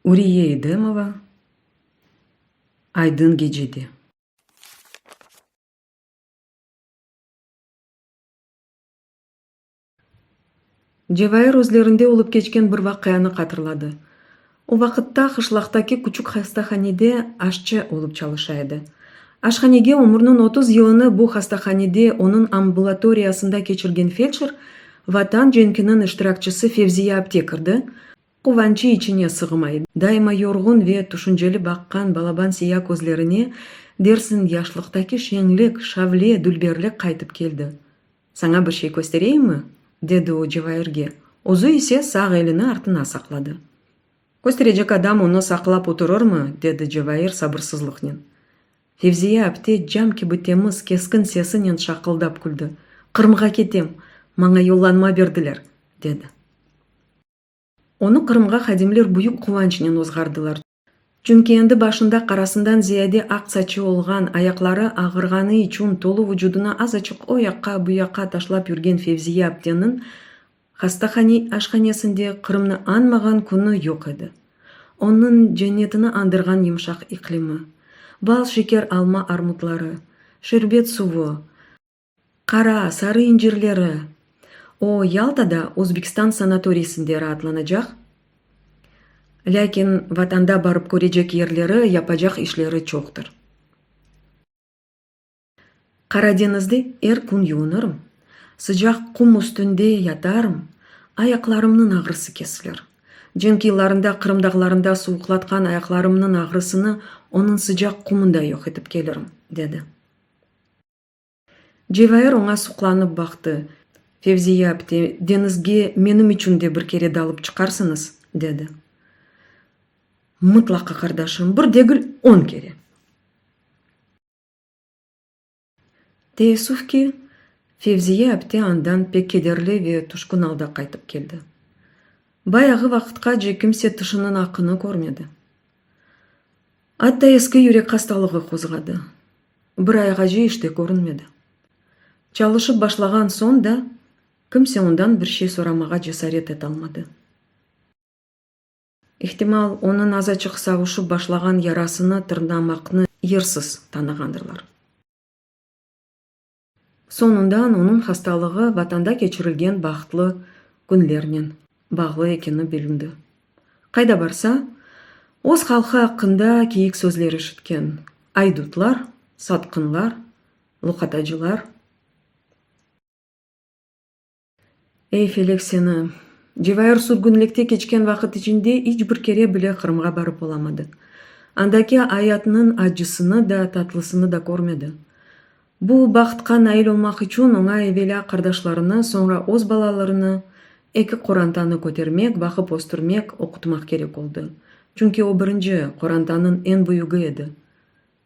Uriye İdemova, Aydın gecede. Cevair özlerinde olıp keçken bir vaqianı hatırladı. O vaqıtta qışlaqtaki küçük hastahanede aşçı olıp çalışa edi. Aşhanege ömürniñ 30 yılını bu hastahanede onıñ ambulatoriyasında keçirgen feldşer, Vatan cenkiniñ iştirakçisi Fevziye apte kirdi, Quvançı içine sığmay, daima yorğun ve tüşünceli baqqan balaban siya közlerine, dersiñ, yaşlıqtaki şeñlik, şavle, dülberlik qaytıp keldi. Saña bir şey köstereyimmi? dedi o Cevairge, özü ise sağ elini artına saqladı. Kösterecek adam onı saqlap oturırmı? dedi Cevair sabırsızlıqnen. Fevziye apte cam kibi temiz, keskin sesinen şaqıldap küldi. Qırımğa ketem, maña yollanma berdiler, dedi. Onı Qırımğa hadimler büyük quvançnen ozğardılar, çünki endi başında qarasından ziyade aq saçı olğan, ayaqları ağırğanı içün tolu vucudını azaçıq o yaqqa, bu yaqqa taşlap yürgen Fevziye apteniñ hastahane aşhanesinde Qırımnı añmağan künü yoq edi. Onıñ cennetini añdırğan yımşaq iqlimi, bal-şeker alma-armutları, şerbet suvu, Qara, sarı incirleri. O, Yaltada Özbekistan sanatoriysinde raatlanacaq, lâkin Vatanda barıp körecek yerleri, yapacaq işleri çoqtır. Qara deñizde er kün yuvunırım, sıcaq qum üstünde yatarım, ayaqlarımnıñ ağrısı kesilir. Cenk yıllarında Qırım dağlarında suvuqlatqan ayaqlarımnıñ ağrısını onıñ sıcaq qumunda yoq etip kelirim, dedi. Cevair oña suqlanıp baqtı, Fevziye apte, deñizge menim içün de bir kere dalıp çıqarsıñız, dedi. Mıtlaqa, qardaşım, bir degil, on kere. Teessüf ki, Fevziye apte andan pek kederli ve tüşkün alda qaytıp keldi. Bayağı vaqıtqace kimse tişiniñ aqını körmedi. Atta eski yürek hastalığı qozğadı. Bir ayğace işte körünmedi. Çalışıp başlağan soñ da kimse ondan bir şey soramağa cesaret etalmadı. İhtimal, onıñ azaçıq savuşıp başlağan yarasını tırnamaqnı yersiz tanığandırlar. Soñundan onıñ hastalığı Vatanda keçirilgen bahtlı künlernen bağlı ekeni bilindi. Qayda barsa, öz halqı aqqında kiyik sözler eşitken, aydutlar, satqınlar, luqatacılar. Ey, felek seni! Cevair sürgünlikte keçken vaqıt içinde iç bir kere bile Qırımğa barıp olamadı. Andaki ayatnıñ accısını da, tatlısını da körmedi. Bu bahtqa nail olmaq içün oña evelâ qardaşlarını, soñra öz balalarını, eki qorantanı kötermek, baqıp östürmek, oqutmaq kerek oldı. Çünki o birinci, qorantanıñ eñ büyügi edi.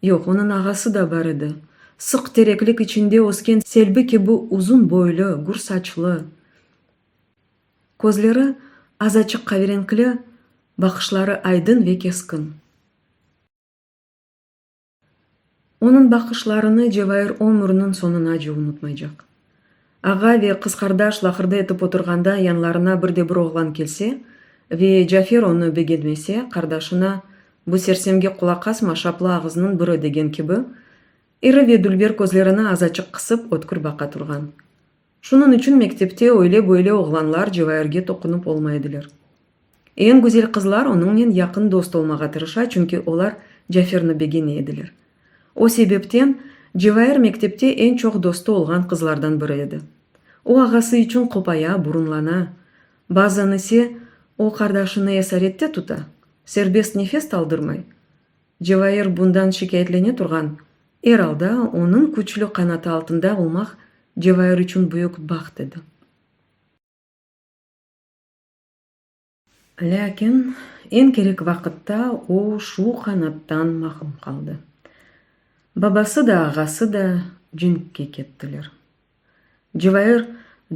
Yoq, onıñ ağası da bar edi. Sıq tereklik içinde ösken selbi kibi uzun boylu, gür saçlı, közleri azaçıq qaverenkli, baqışları aydın ve keskin. Onıñ baqışlarını Cevair ömüriniñ soñunace unutmaycaq. Ağa ve qız qardaş laqırdı etip oturğanda yanlarına bir de bir oğlan kelse ve Cafer onı begenmese, qardaşına, Bu sersemge qulaq asma, şaplı ağıznıñ biri degen kibi, iri ve dülber közlerini azaçıq qısıp ötkür baqa turğan. Şunıñ içün mektepte öyle-böyle oğlanlar Cevairge toqunıp olmay ediler. Eñ güzel qızlar onıñnen yaqın dost olmağa tırışa, çünki olar Caferni begene ediler. O sebepten Cevair mektepte eñ çoq dostu olğan qızlardan biri edi. O ağası içün qopaya, burunlana. Bazan ise o qardaşını esarette tuta, serbest nefes taldırmay. Cevair bundan şikâyetlene turğan, er alda onıñ küçlü qanatı altında olmaq Cevair içün büyük baht edi. Lâkin eñ kerek vaqıtta o şu qanattan mahrum qaldı. Babası da, ağası da cenkke kettiler. Cevair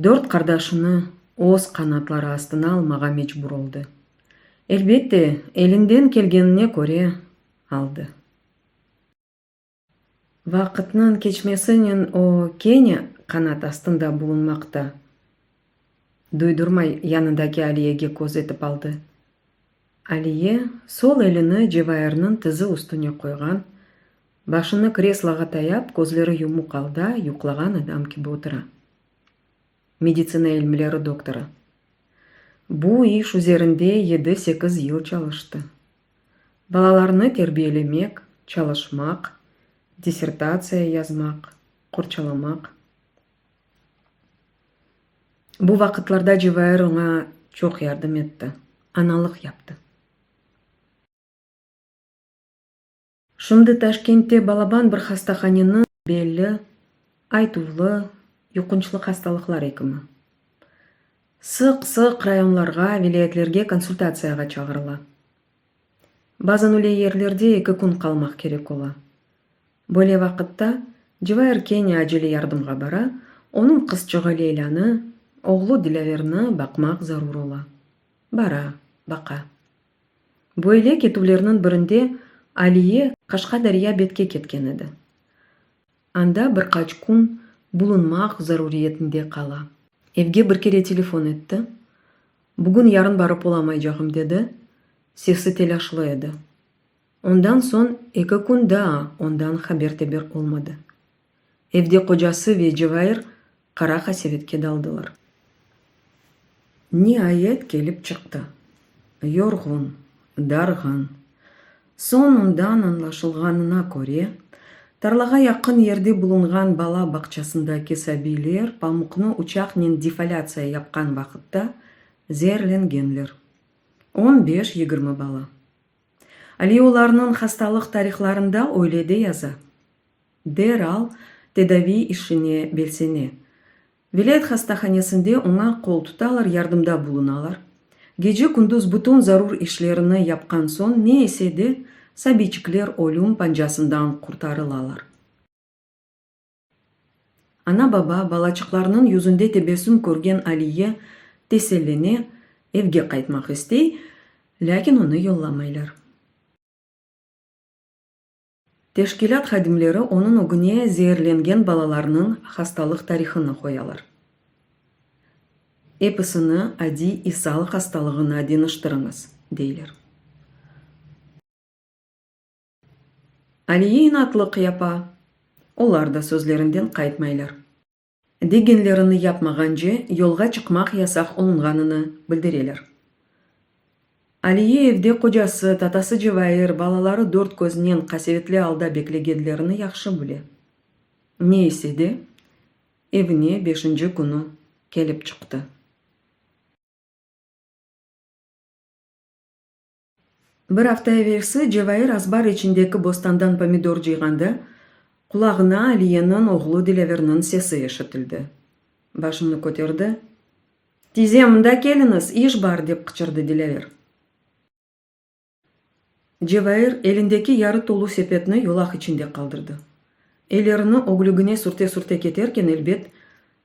dört qardaşını öz qanatları astına almağa mecbur oldı. Elbette, elinden kelgenine köre aldı. Vaqıtnıñ keçmesinen o kene qanat astında bulunmaqta. Duydurmay yanındaki Aliyege köz etip aldı. Aliye sol elini Cevairniñ tizi üstüne qoyğan, başını kresloğa tayap, közleri yumuq alda yuqlağan adam kibi otura. Meditsina ilmileri doktorı. Bu iş üzerinde yedi-sekiz yıl çalıştı. Balalarnı terbiyelemek, çalışmaq, dissertatsiya yazmaq, qorçalamaq. Bu vaqıtlarda Cevair oña çoq yardım etti, analıq yaptı. Şimdi Taşkentte balaban bir hastahaneniñ belli, aytuvlı yuqunçlı hastalıqlar ekimi. Sıq-sıq rayonlarğa, vilâyetlerge konsultatsiyağa çağırıla. Bazan öyle yerlerde eki kün qalmaq kerek ola. Böyle vaqıtta Cevair kene acele yardımğa bara, onıñ qızçığı Leylânı, oğlu Dilâverni baqmaq zarur ola. Bara, baqa. Böyle ketüvlerniñ birinde Aliye Qaşqadarya betke ketken edi. Anda bir qaç kün bulunmaq zaruriyetinde qala. Evge bir kere telefon etti. Bugün-yarın barıp olamaycağım, dedi, sesi telâşlı edi. Ondan soñ eki kün daa ondan haber-teber olmadı. Evde qocası ve Cevair qara qasevetke daldılar. Niayet kelip çıqtı. Yorğun, darğın. Soñundan añlaşılğanına köre, tarlağa yaqın yerde bulunğan bala bağçasındaki sabiyler pamuqnı uçaqnen defolâtsiya yapqan vaqıtta zeerlengenler. On beş-yigirmi bala. Ali olarnıñ hastalıq tarihlarında öyle de yaza. Deral tedaviy işine belsene. Vilâyet hastahanesinde oña qol tutalar, yardımda bulunalar. Gece-kündüz bütün zarur işlerini yapqan soñ ne ise de, sabiyçikler ölüm pancasından qurtarılalar. Ana-baba, balaçıqlarnıñ yüzünde tebessüm körgen Aliye tesellene, evge qaytmaq istey, lâkin onı yollamaylar. Teşkilât hadimleri onıñ ögüne zeerlengen balalarnıñ hastalıq tarihını qoyalar. Episini adiy isal hastalığına deñiştiriñiz, deyler. Aliye inatlıq yapa, olar da sözlerinden qaytmaylar. Degenlerini yapmağance yolğa çıqmaq yasaq olunğanını bildireler. Aliye evde qocası, tatası Cevair, balaları dört köznen qasevetli alda beklegenlerini yahşı bile. Ne ise de, evine beşinci künü kelip çıqtı. Bir afta evelsi Cevair azbar içindeki bostandan pomidor cıyğanda, qulağına Aliyeniñ oğlu Dilâverniñ sesi eşitildi. Başını köterdi. Tize, mında keliñiz, iş bar, dep qıçırdı Dilâver. Cevair elindeki yarı tolu sepetni yolaq içinde qaldırdı. Ellerini öglügine sürte-sürte keterken, elbet,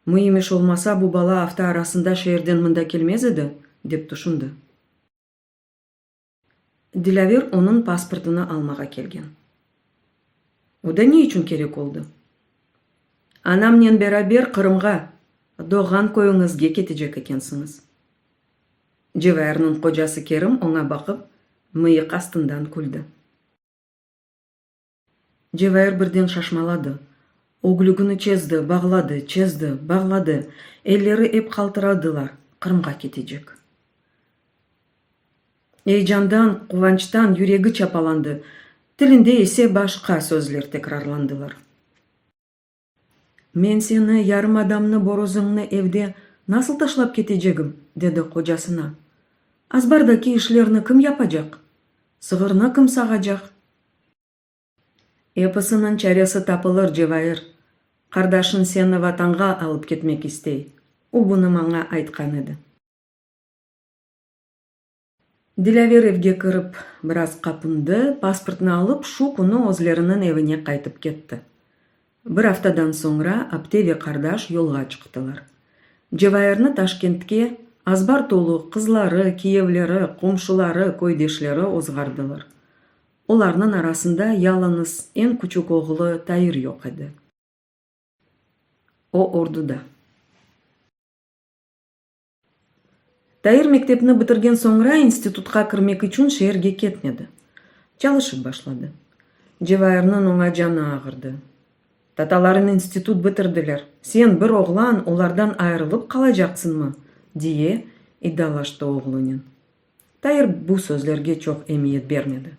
müim iş olmasa, bu bala afta arasında şeerden mında kelmez edi, dep tüşündi. Dilâver onıñ pasportını almağa kelgen. O da ne içün kerek oldı? Anamnen beraber Qırımğa, doğğan köyüñizge ketecek ekensiñiz. Cevairniñ qocası Kerim oña baqıp, mıyıq astından küldi. Cevair birden şaşmaladı. Öglügini çezdi, bağladı, çezdi, bağladı. Elleri ep qaltıradılar, Qırımğa ketecek. Eyecandan, quvançtan yüregi çapalandı, tilinde ise başqa sözler tekrarlandılar. Men seni, yarım adamnı, boruzıñnı evde nasıl taşlap ketecegim? dedi qocasına. Azbardaki işlerni kim yapacaq? Sığırnı kim sağacaq? Episiniñ çaresi tapılır, Cevair. Qardaşıñ seni Vatanğa alıp ketmek istey. O bunı maña aytqan edi. Dilâver evge kirip, biraz qapındı, pasportnı alıp, şu künü özleriniñ evine qaytıp ketti. Bir aftadan soñra apte ve qardaş yolğa çıqtılar. Cevairni Taşkentke azbar tolu qızları, kiyevleri, qomşuları, köydeşleri ozğardılar. Olarnıñ arasında yalıñız eñ küçük oğlu Tair yoq edi. O orduda. Tair mektepni bitirgen soñra institutqa kirmek içün şeerge ketmedi. Çalışıp başladı. Cevairniñ oña canı ağırdı. Tatalarıñ institut bitirdiler, sen, bir oğlan, olardan ayırılıp qalacaqsıñmı? diye iddialaştı oğlunen. Tair bu sözlerge çoq emiyet bermedi.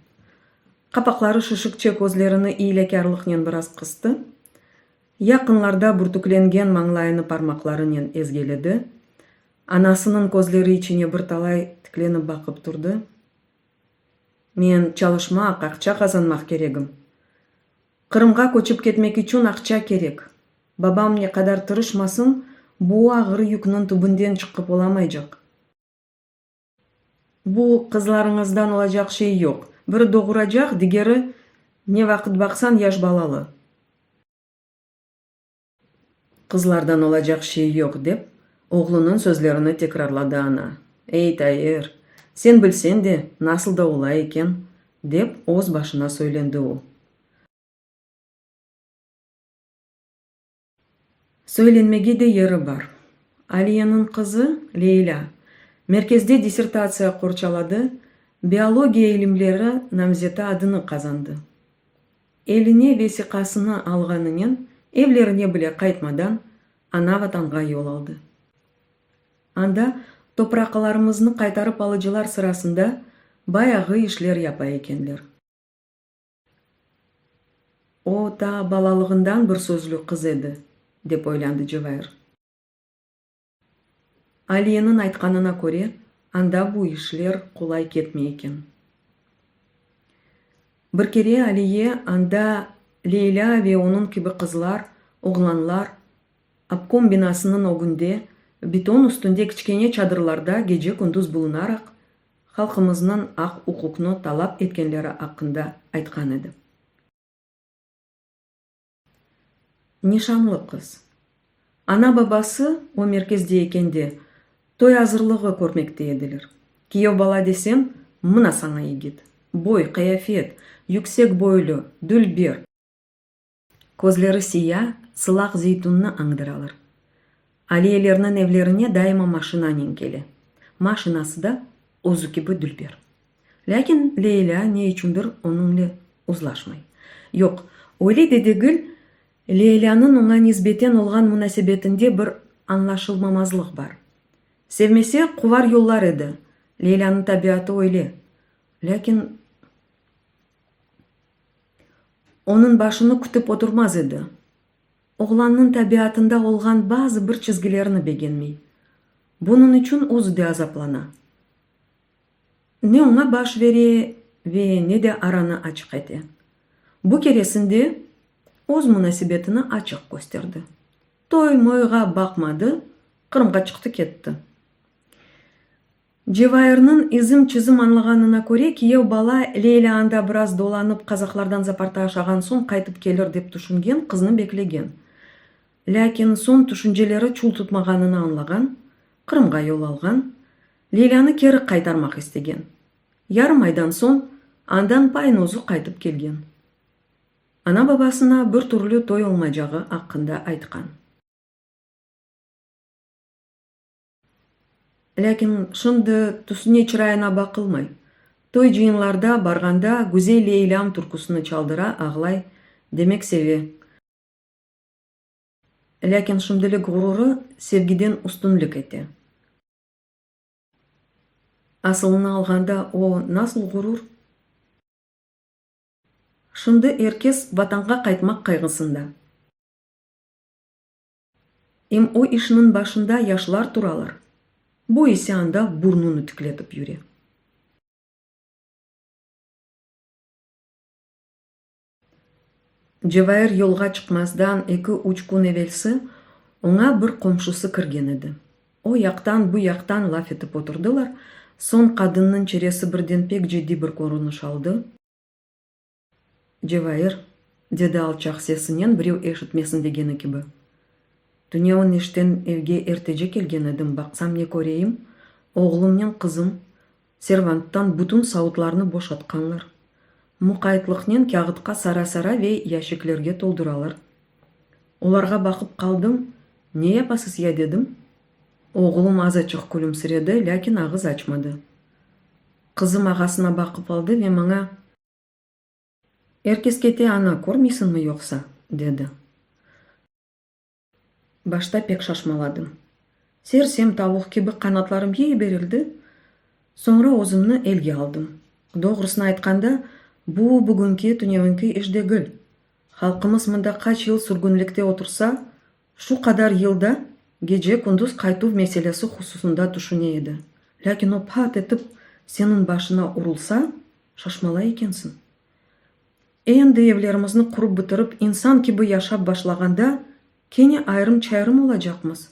Qapaqları şişikçe közlerini iylekârlıqnen biraz qıstı, yaqınlarda bürtüklengen mañlayını parmaqlarınen ezgeledi, anasınıñ közleri içine bir talay tiklenip baqıp turdı. Men çalışmaq, aqça qazanmaq keregim. Qırımğa köçip ketmek içün aqça kerek. Babam ne qadar tırışmasın, bu ağır yükniñ tübünden çıqıp olamaycaq. Bu qızlarıñızdan olacaq şey yoq. Biri doğuracaq, digeri, ne vaqıt baqsañ, yaş balalı. Qızlardan olacaq şey yoq, dep, oğlunıñ sözlerini tekrarladı ana. Ey, Tair, sen bilseñ de, nasıl da ola eken, dep öz başına söylendi o. Söylenmege de yeri bar. Aliyeniñ qızı, Leylâ, merkezde dissertatsiya qorçaladı, biologiya ilimleri namzeti adını qazandı. Eline vesiqasını alğanınen, evlerine bile qaytmadan, ana-Vatanğa yol aldı. Anda topraqlarımıznı qaytarıp alıcılar sırasında bayağı işler yapa ekenler. O, ta balalığından bir sözlü qız edi, dep oylandı Cevair. Aliyeniñ aytqanına köre, anda bu işler qolay ketmey eken. Bir kere Aliye anda Leylâ ve onıñ kibi qızlar, oğlanlar obkom binasınıñ ögünde, beton üstünde kiçkene çadırlarda gece-kündüz bulunaraq, halqımıznıñ aq-uquqnı talap etkenleri aqqında aytqan edi. Nişanlı qız. Ana-babası, o merkezde ekende, toy azırlığı körmekte ediler. Kiyev bala deseñ, mına saña yigit. Boy, qıyafet, yüksek boylu, dülber. Közleri siya, sılaq zeytunnı añdıralar. Aliyelerniñ evlerine daima maşinanen kele. Maşinası da özü kibi dülber. Lâkin Leylâ ne içündir onıñle uzlaşmay. Yoq, öyle de degil, Leylânıñ oña nisbeten olğan munasebetinde bir añlaşılmamazlıq bar. Sevmese, quvar yollar edi, Leylânıñ tabiatı öyle. Lâkin onıñ başını kütip oturmaz edi. Oğlannıñ tabiatında olğan bazı bir çizgilerni begenmey. Bunıñ içün özü de azaplana. Ne oña baş bere ve ne de aranı açıq ete. Bu keresinde öz munasebetini açıq kösterdi. Toy-moyğa baqmadı, Qırımğa çıqtı ketti. Cevairniñ izim-çizim añlağanına köre, kiyev bala Leylâ anda biraz dolanıp qazaqlardan zaparta aşağan soñ qaytıp kelir dep tüşüngen, qıznı beklegen. Lâkin soñ tüşünceleri çul tutmağanını añlağan, Qırımğa yol alğan, Leylânı keri qaytarmaq istegen. Yarım aydan soñ andan paynozü qaytıp kelgen. Ana-babasına bir türlü toy olmaycağı aqqında aytqan. Lâkin şimdi tüsüne-çırayına baqılmay. Toy-cıyınlarda barğanda Güzel Leylâm türküsini çaldıra, ağlay, demek seve. Lâkin şimdilik ğururı sevgiden üstünlik ete. Asılını alğanda o nasıl ğurur? Şimdi er kes Vatanğa qaytmaq qayğısında. Em o işniñ başında yaşlar turalar, bu ise anda burnunı tikletip yüre. Cevair yolğa çıqmazdan eki-üç kün evelsi oña bir qomşusı kirgen edi. O yaqtan, bu yaqtan laf etip oturdılar, soñ qadınnıñ çeresi birden pek ciddiy bir körüniş aldı. Cevair, dedi alçaq sesinen birev eşitmesin degeni kibi. Tünevin işten evge ertece kelgen edim, baqsam ne köreyim, oğlumnen qızım servanttan bütün savutlarnı boşatqanlar. Muqaytlıqnen kâğıtqa sara-sara ve yaşiklerge tolduralar. Olarğa baqıp qaldım, ne yapasız ya dedim. Oğlum azaçıq külümsiredi, lâkin ağız açmadı. Qızım ağasına baqıp aldı ve maña. Er kes kete, ana, körmeysiñmi yoqsa? dedi. Başta pek şaşmaladım. Sersem tavuq kibi qanatlarım yiberildi, soñra özümni elge aldım. Doğrusını aytqanda, bu bugünki, tünevinki iş degil. Halqımız mında qaç yıl sürgünlikte otursa, şu qadar yıl da gece-kündüz qaytuv meselesi hususında tüşüne edi. Lâkin o pat etip seniñ başına urulsa, şaşmalay ekensiñ. Endi evlerimizni qurıp bitirip, insan kibi yaşap başlağanda, kene ayrım-çayrım olacaqmız?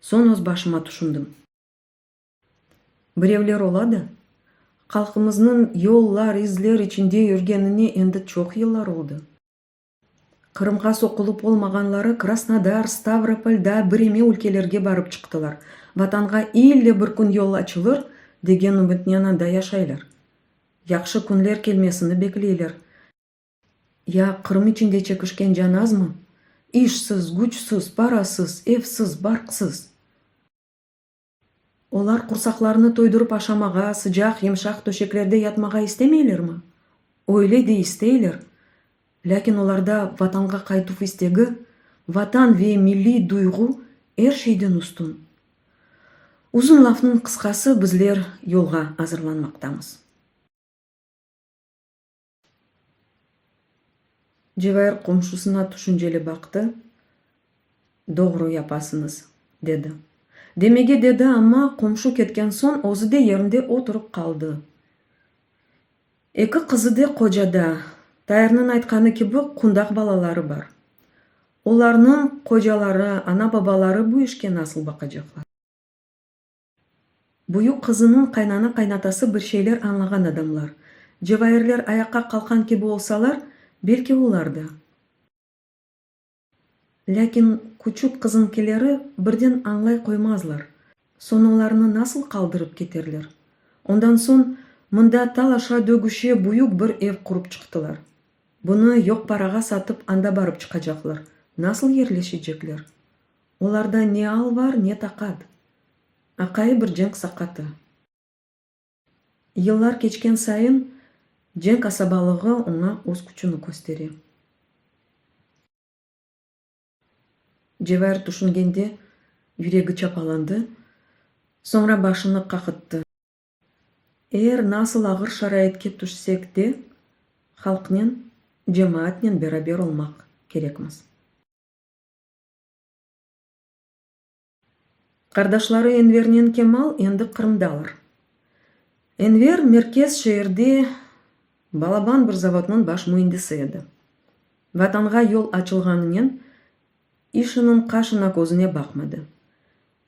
Soñ öz başıma tüşündim. Birevler ola da, halqımıznıñ yollar, izler içinde yürgenine endi çoq yıllar oldı. Qırımğa soqulıp olmağanları Krasnodar, Stavropol, daa bireme ülkelerge barıp çıqtılar, Vatanğa ille bir kün yol açılır, degen ümütnen anda yaşaylar. Yahşı künler kelmesini bekleyler. Ya Qırım içinde çekişken can azmı? İşsiz, güçsüz, parasız, evsiz, barqsız. Olar qursaqlarını toydurıp aşamağa, sıcaq, yımşaq töşeklerde yatmağa istemeylermi? Öyle de isteyler. Lâkin olarda Vatanğa qaytuv istegi, Vatan ve milliy duyğu er şeyden üstün. Uzun lafnıñ qısqası, bizler yolğa azırlanmaqtamız. Cevair qomşusına tüşünceli baqtı, Doğru yapasıñız, dedi. Demege dedi amma, qomşu ketken soñ özü de yerinde oturıp qaldı. Eki qızı de qocada, Tairniñ aytqanı kibi, qundaq balaları bar. Olarnıñ qocaları, ana-babaları bu işke nasıl baqacaqlar? Büyük qızınıñ qaynana-qaynatası bir şeyler añlağan adamlar. Cevairler ayaqqa qalqan kibi olsalar, belki olar da. Lâkin küçük qızınkileri birden añlay qoymazlar. Soñ olarnı nasıl qaldırıp keterler? Ondan soñ mında talaşa-dögüşe büyük bir ev qurıp çıqtılar. Bunı yoq parağa satıp anda barıp çıqacaqlar. Nasıl yerleşecekler? Olarda ne al var, ne taqat. Aqayı bir cenk saqatı. Yıllar keçken sayın cenk asabalığı oña öz küçüni köstere. Cevair tüşüngende yüregi çapalandı, soñra başını qaqıttı. Er nasıl ağır şaraitke tüşsek de, halqnen, cemaatnen beraber olmaq kerekmiz. Qardaşları Envernen Kemal endi Qırımdalar. Enver merkez şeerde balaban bir zavodnıñ baş müendisi edi. Vatanğa yol açılğanınen işiniñ qaşına-közüne baqmadı.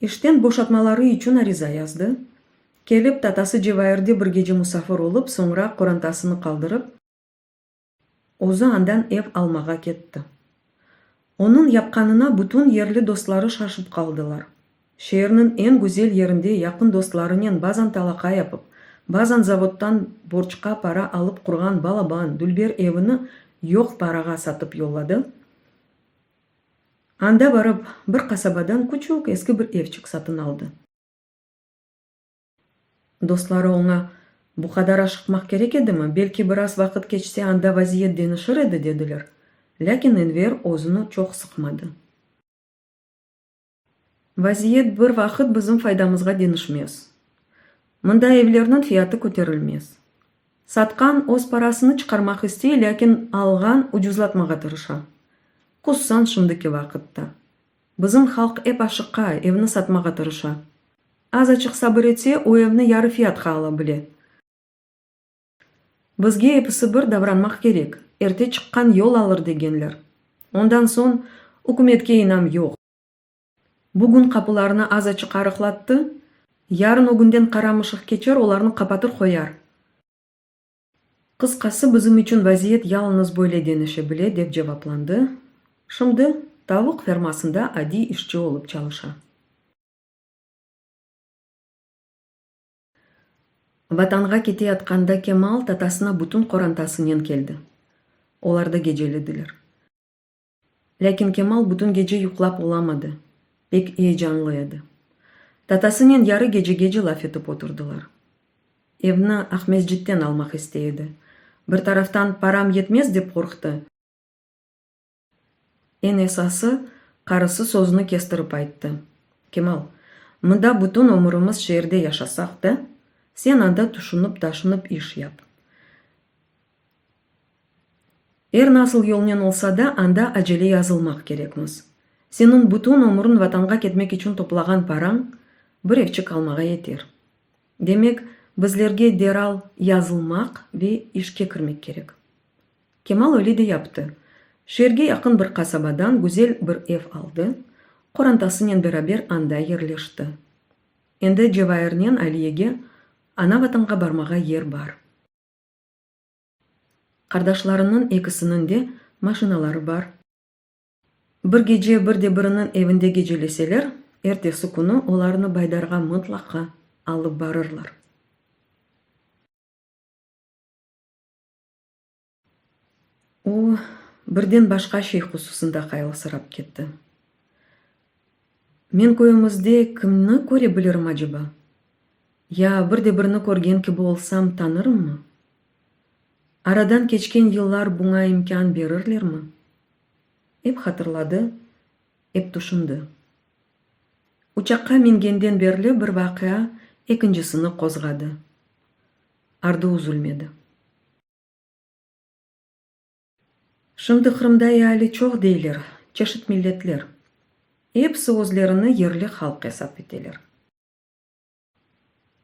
İşten boşatmaları içün ariza yazdı. Kelip, tatası Cevairde bir gece musafir olıp, soñra qorantasını qaldırıp, Özü andan ev almağa ketti. Onıñ yapqanına bütün yerli dostları şaşıp qaldılar. Şeerniñ eñ güzel yerinde yaqın dostlarınen bazan talaqa yapıp, bazan zavodtan borcqa para alıp qurğan balaban, dülber evini yoq parağa satıp yolladı. Anda barıp, bir qasabadan küçük eski bir evçik satın aldı. Dostları oña, Bu qadar aşıqmaq kerek edimi, belki biraz vaqıt keçse anda vaziyet deñişir edi, dediler. Lâkin Enver özüni çoq sıqmadı. Vaziyet bir vaqıt bizim faydamızğa deñişmez. Mında evlerniñ fiyatı köterilmez. Satqan öz parasını çıqarmaq istey, lâkin alğan ucuzlatmağa tırışa. Hususan şimdiki vaqıtta. Bizim halq ep aşıqa, evni satmağa tırışa. Azaçıq sabır etse, o evni yarı fiyatqa ala bile. Bizge episi bir davranmaq kerek, erte çıqqan yol alır degenler. Ondan soñ, ükümetke inam yoq. Bugün qapılarnı azaçıq arıqlattı, yarın ögünden qara mışıq keçer, olarnı qapatır qoyar. Qısqası, bizim içün vaziyet yalıñız böyle deñişe bile, dep cevaplandı. Şimdi tavuq fermasında adiy işçi olıp çalışa. Vatanğa keteyatqanda Kemal tatasına bütün qorantasınen keldi. Olar da gecelediler. Lâkin Kemal bütün gece yuqlap olamadı, pek eyecanlı edi. Tatasınen yarı gecegece laf etip oturdılar. Evni Aqmescitten almaq istey edi. Bir taraftan, param yetmez dep qorqtı. Eñ esası, qarısı sözüni kestirip ayttı, Kemal, mında bütün ömürimiz şeerde yaşasaq da, sen anda tüşünip-taşınıp iş yap. Er nasıl yolnen olsa da, anda acele yazılmaq kerekmiz. Seniñ bütün ömüriñ Vatanğa ketmek içün toplağan parañ bir evçik almağa yeter. Demek, bizlerge deral yazılmaq ve işke kirmek kerek. Kemal öyle de yaptı. Şeerge yaqın bir qasabadan güzel bir ev aldı, qorantasınen beraber anda yerleşti. Endi Cevairnen Aliyege ana-Vatanğa barmağa yer bar. Qardaşlarınıñ ekisiniñ de maşinaları bar. Bir gece bir de biriniñ evinde geceleseler, ertesi künü olarnı Baydarğa mıtlaqa alıp barırlar. O, birden başqa şey hususında hayalsırap ketti. Men köyümizde kimni köre bilirim aceba? Ya bir de birini körgen kibi olsam, tanırımmı? Aradan keçken yıllar buña imkân berirlermi? Ep hatırladı, ep tüşündi. Uçaqqa mingenden berli bir vaqia ekincisini qozğadı. Ardı üzülmedi. Şimdi Qırımda eali çoq deyler, çeşit milletler. Episi özlerini yerli halq esap eteler.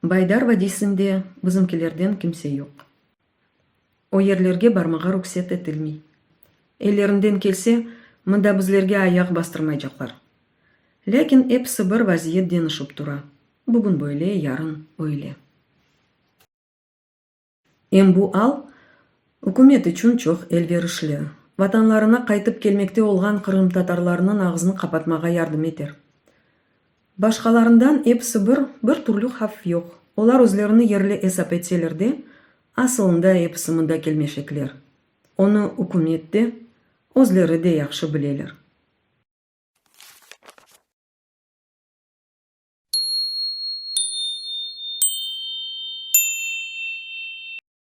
Baydar vadiysinde bizimkilerden kimse yoq. O yerlerge barmağa ruhset etilmey. Ellerinden kelse, mında bizlerge ayaq bastırmaycaqlar. Lâkin episi bir vaziyet deñişip tura, bugün böyle, yarın öyle. Em bu al, ükümet içün çoq elverişli, vatanlarına qaytıp kelmekte olğan qırımtatarlarnıñ ağzını qapatmağa yardım eter. Başqalarından episi bir, bir türlü havf yoq, olar özlerini yerli esap etseler de, asılında episi mında kelmeşekler. Onı ükümet de, özleri de yahşı bileler.